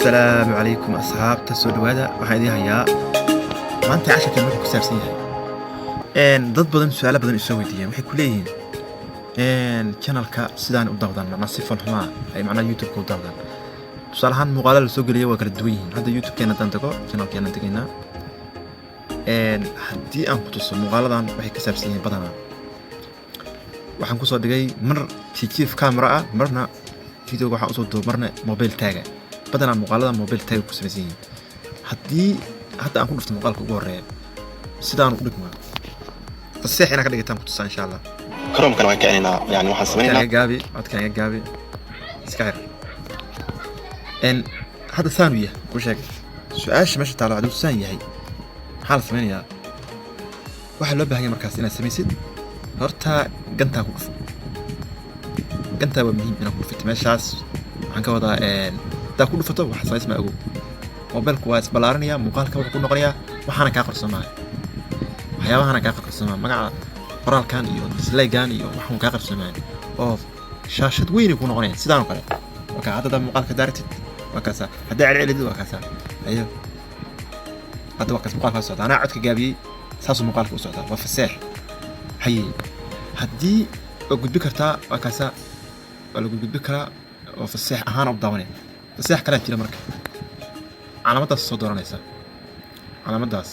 Asalaamu calaykum asxaabta, soo dhawaada. Waxaan idiin hayaa maanta casharkan wuxuu ku saabsan yahay dad badan su-aalo badan isoo weydiiyeen. Waxay ku leeyihiin channelka sidaan u daawadaan, macnaa si falxumaa ay macnaha YouTube-ka u daawadaan. Tusaale ahaan, muuqaala la soo geliya waa kala duwan yihiin. Hadda YouTube-keena haddaan tago, channelkeena tegaynaa, haddii aan ku tuso muuqaaladan waxay ka saabsan yihiin, badanaa waxaan kusoo dhigay mar jijiif camera ah, marna videoga waxaan usoo duubay, marna mobile taaga. Badanaa muuqaalada mobile taaga ku samaysan yihiin. Haddii hadda aan ku dhufto muuqaalka ugu horeeya, sidaan u dhigmaa, faseex inaan ka dhigitaan ku tusaa, insha Allah. Chrome-kana waan kicinaynaa, yani waxaan codkaan sameynaynaa. Iga gaabi, codkaan iga gaabi, iska xir. Hadda saanu yahay ku sheeg. Su-aasha meesha taalo, hadduu saan yahay maxaa la sameynayaa? Waxaa loo baahan yahay markaas inaad samaysid horta gantaa ku dhufo. Gantaa waa muhiim inaad ku dhufato meeshaas. Waxaan ka wadaa, haddaa ku dhufato waxa samaysmaa, ogow, mobilku waa isballaarinaya, muuqaalka wuxuu ku noqonayaa waxaana kaa qarsoomaya, waxyaabahana kaa qarsoomaya, magaca qoraalkan iyo dislaygan iyo waxaan kaa qarsoomaya oo shaashad weynay ku noqonaya sidaan oo kale. Waa kaa hadda muuqaalka daaratid, waa kaasa. Haddaa celcelidid, waa kaasa. Ayo, hadda waa kaas muuqaalka socda. Anaa codka gaabiyey, saasuu muuqaalka u socdaa, waa faseex. Haye, haddii waa gudbi kartaa, waa kaasa, waa lagu gudbi karaa oo faseex ahaan u daawanaya. Faseex kalaa jira. Marka calaamaddaas soo dooranaysa, calaamaddaas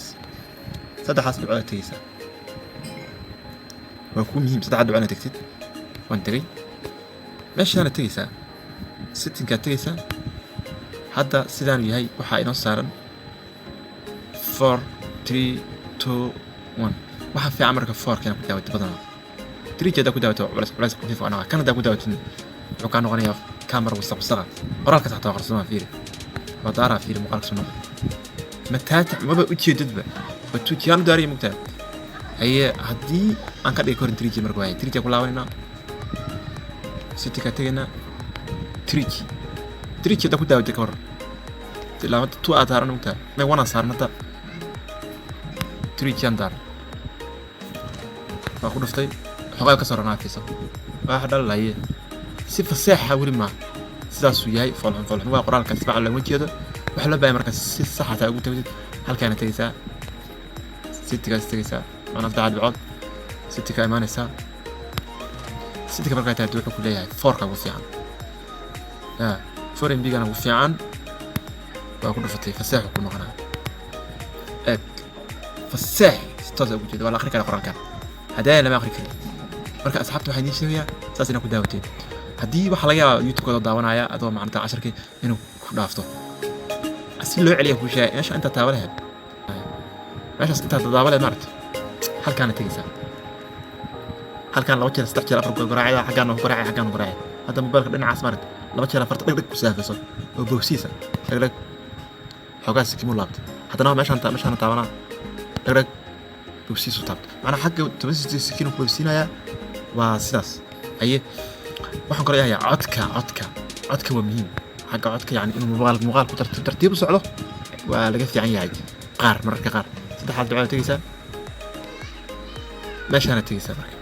saddexdaas dhibcood aad tegeysaa. Waa kuu muhiim saddexda dhibcood inaad tegtid. Waan tegey, meeshaana tegeysaa, settingkaad tegeysaa. Hadda sidaanu yahay, waxaa inoo saaran 4:3:2:1. Waxaa fiican marka fourka inaad ku daawatid. Badanaa 3G haddaa ku daawato, culays culays khafiif waa noqon kan. Haddaa ku daawatid, wuxuu kaa noqonayaa camera wasaq wasaqa, qoraalkaas xataa waa qarsomaa. Fiiri, waa daaraa, fiiri muuqaalka soo noqday, mataata maba ujeedadba, waa 2G aan u daariya mugtaa. Haye, haddii aan ka dhigi karin 3G, marka waaya 3G ku laabanayna, settingkaa tegaynaa, 3G. 3G haddaa ku daawatay, ka waran? Ilaa hadda two aad saaran mugtaa, may one aan saaran. Hadda 3G aan daaran, waa ku dhuftay, xogaa ka soo ranaafaysa waa dhalaye si faseexa weli maaha. Sidaasuu yahay, foolxun foolxun waa qoraalka, si fiican looma jeedo. Waxaa loo baahay marka si saxa taa ugu tagtid. Halkaana tegaysaa, settingkaas tegaysaa, macnaa saddex dhibcood, settingka imaanaysaa. Settingka markaa tahay, wuxuu ku leeyahay fourka ugu fiican, ya 4 MB gana ugu fiican. Waa ku dhufatay, faseexu ku noqonaa. Eeg, faseex si toos ugu jeeda, waa la akhri karaa qoraalkan, haddii lama akhri karin. Marka asxaabta waxaan idiin sheegayaa saas inaad ku daawateen. Haddii waxaa laga yaabaa YouTube-kooda daawanaya adoo macnata casharkii inuu ku dhaafto, si loo celiya kuu sheegay. Meesha intaad taaba lahayd, meeshaas intaad daawa lahayd, maaragta, halkaana tegaysaa. Halkaan laba jeer, saddex jeer, afar garaacida, xaggaan ku garaacay, xaggaan ku garaacay. Hadda mobilka dhinacaas, maaragta, laba jeer afarta dheg dheg ku saafayso oo boogsiisa dheg dheg, xoogaa sikimu laabtay. Haddana meeshaan meeshaan taabanaa, dheg dheg, boogsiisu taabtay, macnaa xagga 18 sikiinu ku boogsiinayaa. Waa sidaas. Haye, waxaan kaloo hayaa codka. Codka waa muhiim, xagga codka, yani inuu muuqaalku tartiib tartiib u socdo waa laga fiican yahay qaar. Mararka qaar saddexaad dhibcood tegaysaa, meeshaana tegaysaa. Marka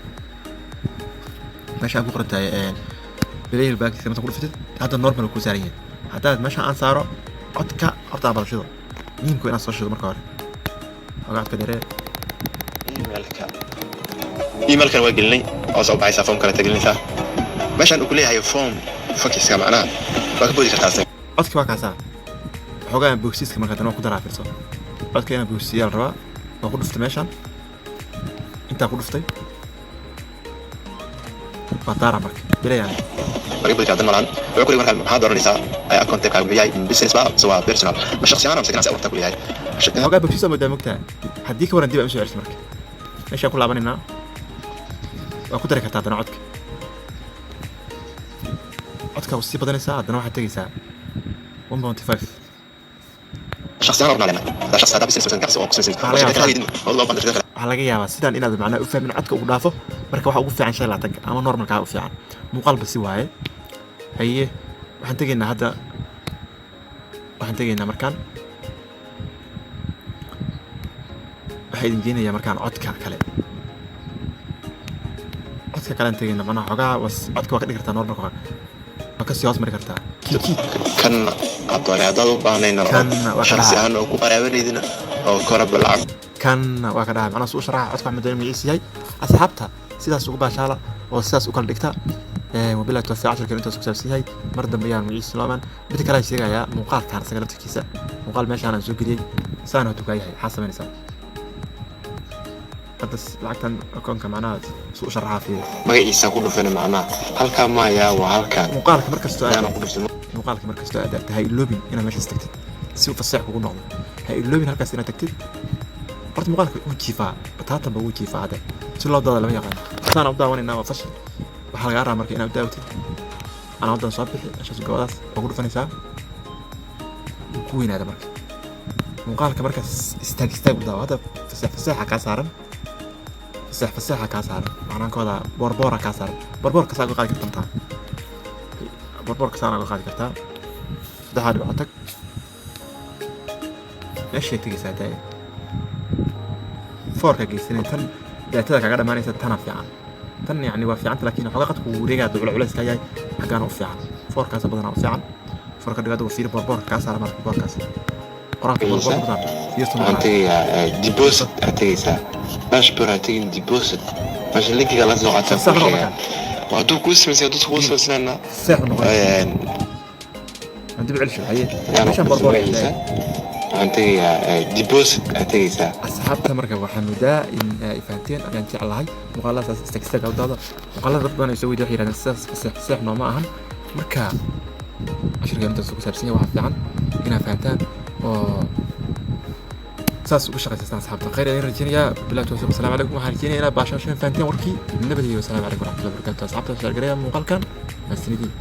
meesha ku qoran tahay playback marka ku dhufatid, hadda normal ku saaran yahay. Haddaad meesha aan saaro codka, horta aan bal shido. Muhiimku inaad soo shido marka hore. Xogaa codka dheeree. Emailka, emailkan waa gelinay oo soo baxaysaa, form kale gelinaysaa. Meeshaan uu ku leeyahay form fakiska, macnaha waa ka boodi kartaa asaga. Codka waa kaasaa, xoogaa boogsiiska. Marka haddana waa ku daraa, fiirso, codka inaan boogsiiyaa la rabaa. Waa ku dhuftay meeshaan, intaa ku dhuftay, waa daara marka bilayaan. Waa ka boodi kartaa, dan malaan. Wuxuu ku leeyahay marka maxaa dooranaysaa? Account type muxuu yahay? Business ba mise waa personal? Ma shakhsi ahaan mise ganacsi abuurtaa ku leeyahay? Xoogaa boogsiis aa moodaa mogtaha. Haddii ka waran dib aan usoo celiso, marka meeshaan ku laabanaynaa, waa ku dari kartaa haddana codka. Codka waa sii badanaysaa, haddana waxaad tegaysaa 1.5. Shakhsi ahaan ornaa leenahay hadaa shakhsi, hadaa business mise ganacsi oo ku samaysan. Waxaa laga yaabaa shirkad kale oo loo baahan shirkad kale. Waxaa laga yaabaa sidaan inaad macnaha u fahmin, codka ugu dhaafo. Marka waxaa ugu fiican 25-ka ama normalkaa u fiican muuqaalba si waaye. Haye, waxaan tegaynaa hadda, waxaan tegaynaa markaan, waxaa idin geenayaa markaan codka kale. Codka kalean tegayna, macnaha xogaa was codka waa ka dhigi kartaa normalka, waa kasii hoos mari kartaa kiid. Kan Abdoore, haddaad u baahnayna oo Kanna waa ka shakhsi dhaca. ahaan oo ku qaraabanaydina oo koraba lacag. Kanna waa ka dhaca, macnaha su u sharaxa codka Axmed Dooni magaciisa yahay. Asxaabta, sidaas ugu baashaala oo sidaas u kala dhigta. Wabillahi tawfiiq. Casharkan intaas ku saabsan yahay, mar dambe ayaan magaciisa looman. Mid kale aan sheegayaa, muuqaalkan isaga laftirkiisa, muuqaal meeshaan aan soo geliyey saan hadduu kaa yahay, maxaa samaynaysaa hadda? Lacagtan akoonka macnaha su u sharaxaa fiiri. Magaciisa ku dhufana, macnaha halkaa maayaa, waa halkaan. Muuqaalka mar kastoo aad ayaana ku dhuftay. Muuqaalka mar kastoo aad aragtay, ha iloobin inaad meeshaas tagtid si uu faseex kugu noqdo. Ha iloobin halkaas inaad tagtid. Horta muuqaalka wuu jiifaa, bataatan ba wuu jiifaa. Hadda si loo daada lama yaqaan, saana u daawanaynaa, waa fashil. Waxaa lagaa rabaa marka inaad u daawatid calamadan soo bixi meeshaas, gabadaas waa ku dhufanaysaa, wuu ku weynaada. Marka muuqaalka markaas istaag istaag u daawo. Hadda faseex faseexa kaa saaran, faseex faseexa kaa saaran, macnaan ka wadaa boorboora kaa saaran. Boorboorka saa uga qaadi kartaa, boorboorka saana uga qaadi kartaa. Saddexdaa dhibco tag, meeshay tegaysaa daaya foorka geysanay. Tan daatada kaaga dhamaanaysa, tana fiican. Tan yacni waa fiicanta, laakiin xoogaa qadku wuu wareegaa, ducula culays kaa yahay. Xaggaana u fiican, foorkaasa badanaa u fiican. Foorka dhigo, adigu fiiri boorboorka kaa saara. Marka boorkaas qoraalka boorboor ku saar, fiirso. Waxaan tegayaa deposit aad tegaysaa, dashboard aad tegin, deposit meesha linkiga la soo qaata. Sax Kuu noqon. sheegaa waa hadduu kuu samaysay, hadduu kuu samaysnaana. Seex u noqon aan dib celsho haye. Ayaana meeshan ku boorboor. magaciisa. Waxaan tegayaa deposit aad tegaysaa. Asxaabta, marka waxaan moodaa in ay fahanteen ayaan jeclahay. Muuqaaladaas istaag istaag u daawada. Muuqaalada dad badan ay soo weydiya, waxay yidhahdeen sidaas faseex faseex nooma ahan. Marka cashirka intaas ku saabsan yahay. Waxaa fiican inaad fahantaan oo saas uga shaqaysataan. Asxaabta, khayr ayaan rajeynayaa. Billahi tawfiiq. Wasalaamu calaykum. Waxaan rajeynayaa inaad baashaashan fahanteen warkii. Nabadiyo. Wasalaamu calaykum waraxmatullahi wabarakatu. Asxaabta, share gareeya muuqaalkan. Mahadsanidin.